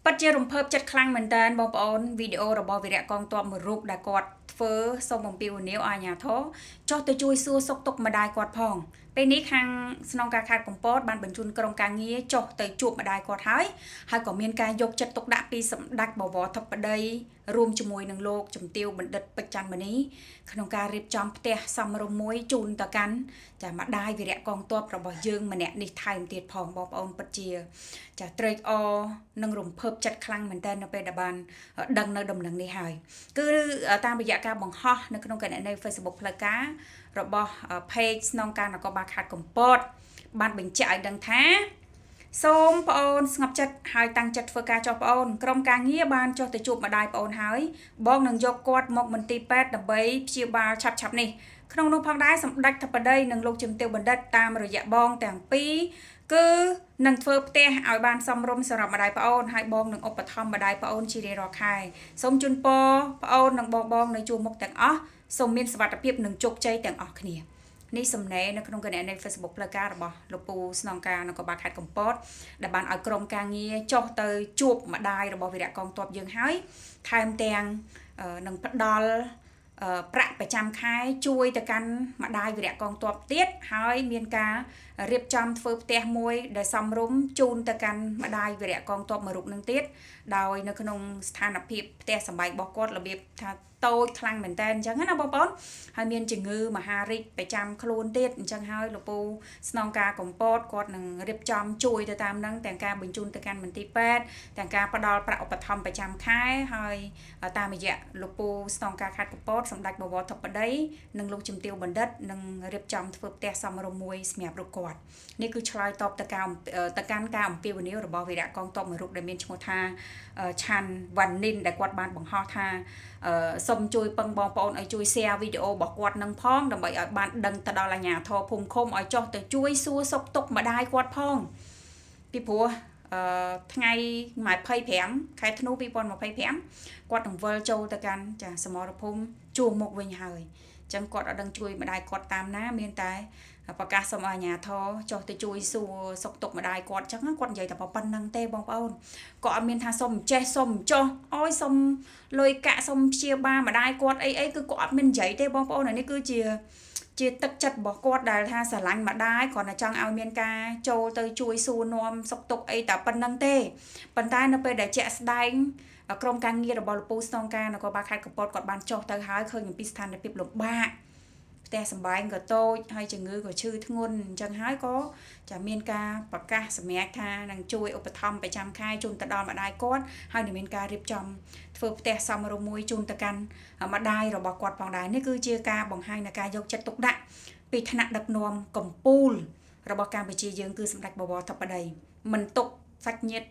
ពិតជារំភើបចិត្តខ្លាំងមែនតើបងប្អូនវីដេអូរបស់វីរៈកងទ័ពមួយរូបដែលគាត់ធ្វើសូមអំពាវនាវឲ្យអាជ្ញាធរចុះទៅជួយសួរសុខទុក្ខម្ដាយគាត់ផងពេលនេះខាងស្នងការខេត្តកំពតបានបញ្ជូនក្រុមការងារចុះទៅជួបម្ដាយគាត់ហើយហើយក៏មានការយកចិត្តទុកដាក់ពីសម្ដេចបវរធិបតីរួមជាមួយនឹងលោកជំទាវបណ្ឌិតពេជ្រច័ន្ទមនីក្នុងការរៀបចំផ្ទះសមរម្យមួយជូនទៅកាន់ចាម្ដាយវីរៈកងទ័ពរបស់យើងម្នាក់នេះថែមទៀតផងបងប្អូនពិតជាចាត្រេកអរនិងរំភើបចិត្តខ្លាំងមែនទែននៅពេលដែលបានដឹងនៅដំណឹងនេះហើយគឺតាមរយៈការបង្ហោះនៅក្នុងគណនី Facebook ផ្លូវការរបស់ page ស្នងការនគរបាលខេត្តកំពតបានបញ្ជាក់ឲ្យដឹងថាសូមប្អូនស្ងប់ចិត្តហើយតាំងចិត្តធ្វើការចុះប្អូនក្រុមការងារបានចុះទៅជួបម្ដាយប្អូនហើយបងនឹងយកគាត់មកមន្ទីរពេទ្យដើម្បីព្យាបាលឆាប់ៗនេះក្នុងនោះផងដែរសម្ដេចធិបតីនិងលោកជំទាវបណ្ឌិតតាមរយៈបងទាំងពីរគឺនឹងធ្វើផ្ទះឲ្យបានសមរម្យសម្រាប់ម្ដាយប្អូនហើយបងនឹងឧបត្ថម្ភម្ដាយប្អូនជារៀងរាល់ខែសូមជូនពរប្អូននិងបងបងនៅជួរមុខទាំងអស់សូមមានសុវត្ថិភាពនិងជោគជ័យទាំងអស់គ្នានេះសំណេរនៅក្នុងគណនី Facebook ផ្លូវការរបស់លោកពូស្នងការនគរបាលខេត្តកំពតដែលបានឲ្យក្រុមការងារចុះទៅជួបម្ដាយរបស់វីរៈកងទ័ពយើងហើយថែមទាំងនឹងផ្ដល់ប្រាក់ប្រចាំខែជួយទៅកាន់ម្ដាយវីរៈកងទ័ពទៀតហើយមានការរៀបចំធ្វើផ្ទះមួយដែលសមរម្យជូនទៅកាន់ម្ដាយវីរៈកងទ័ពមួយរូបនឹងទៀតដោយនៅក្នុងស្ថានភាពផ្ទះសម្បែងរបស់គាត់របៀបថាតូចខ្លាំងមែនតើអញ្ចឹងណាបងប្អូនហើយមានជំងឺមហារីកប្រចាំខ្លួនទៀតអញ្ចឹងហើយលោកពូស្នងការកំពតគាត់នឹងរៀបចំជួយទៅតាមនឹងទាំងការបញ្ជូនទៅកាន់មន្ទីរពេទ្យទាំងការផ្ដល់ប្រាក់ឧបត្ថម្ភប្រចាំខែហើយតាមរយៈលោកពូស្នងការខេត្តកំពតសម្ដេចបវរធិបតីនិងលោកជំទាវបណ្ឌិតនឹងរៀបចំធ្វើផ្ទះសមរម្យមួយសម្រាប់រូបគាត់នេះគឺឆ្លើយតបទៅការទៅកាន់ការអំពាវនាវរបស់វីរៈកងទ័ពមួយរូបដែលមានឈ្មោះថាឆាន់វ៉ាន់នីនដែលគាត់បានបង្ហោះថាសូមជួយពឹងបងប្អូនឲ្យជួយ share វីដេអូរបស់គាត់នឹងផងដើម្បីឲ្យបានដឹងទៅដល់អាជ្ញាធរភូមិឃុំឲ្យចុះទៅជួយសួរសុខទុក្ខម្ដាយគាត់ផងពីព្រោះអឺថ្ងៃ25ខែធ្នូ2025គាត់នឹងវិលចូលទៅកាន់ចាសមរភូមិជួរមុខវិញហើយអញ្ចឹងគាត់អត់ដឹងជួយម្ដាយគាត់តាមណាមានតែប្រកាសសូមឲ្យអាជ្ញាធរចុះទៅជួយសួរសុខទុក្ខម្ដាយគាត់អញ្ចឹងគាត់និយាយតែប៉ុណ្្នឹងទេបងប្អូនគាត់អត់មានថាសុំចេះសុំចុះអោយសុំលុយកាក់សុំព្យាបាលម្ដាយគាត់អីអីគឺគាត់អត់មាននិយាយទេបងប្អូនអានេះគឺជាជាទឹកចិត្តរបស់គាត់ដែលថាស្រឡាញ់ម្ដាយគ្រាន់តែចង់ឲ្យមានការចូលទៅជួយសួរនាំសុខទុក្ខអីតែប៉ុណ្្នឹងទេប៉ុន្តែនៅពេលដែលជាក់ស្ដែងក្រុមការងាររបស់លោកពូស្នងការនគរបាលខេត្តកំពតគាត់បានចុះទៅហើយឃើញអំពីស្ថានភាពលំបាកផ្ទះសម្បែងក៏តូចហើយជំងឺក៏ឈឺធ្ងន់អញ្ចឹងហើយក៏ចាមានការប្រកាសសម្រាប់ថានឹងជួយឧបត្ថម្ភប្រចាំខែជូនទៅដល់ម្ដាយគាត់ហើយនឹងមានការរៀបចំធ្វើផ្ទះសមរម្យមួយជូនទៅកាន់ម្ដាយរបស់គាត់ផងដែរនេះគឺជាការបង្ហាញនៃការយកចិត្តទុកដាក់ពីថ្នាក់ដឹកនាំកម្ពុជារបស់កម្ពុជាយើងគឺសម្ដេចបវរធិបតីមិនទុកសាច់ញាតិ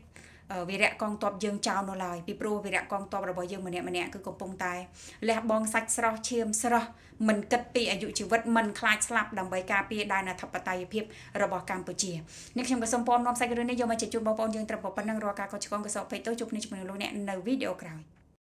វីរៈកងទ័ពយើងចោលនៅឡើយពីព្រោះវីរៈកងទ័ពរបស់យើងម្នាក់ម្នាក់គឺកំពុងតែលះបង់សាច់ស្រស់ឈាមស្រស់មិនគិតពីអាយុជីវិតមិនខ្លាចស្លាប់ដើម្បីការពារដែនអធិបតេយ្យភាពរបស់កម្ពុជានេះខ្ញុំក៏សូមពំនាំសាច់រឿងនេះយកមកជជែកបងប្អូនយើងត្រឹមប៉ុណ្្នឹងរាល់ការកត់ឆ្គងក៏សូមអភ័យទោសជួបគ្នាជាមួយនឹងលោកអ្នកនៅវីដេអូក្រោយ។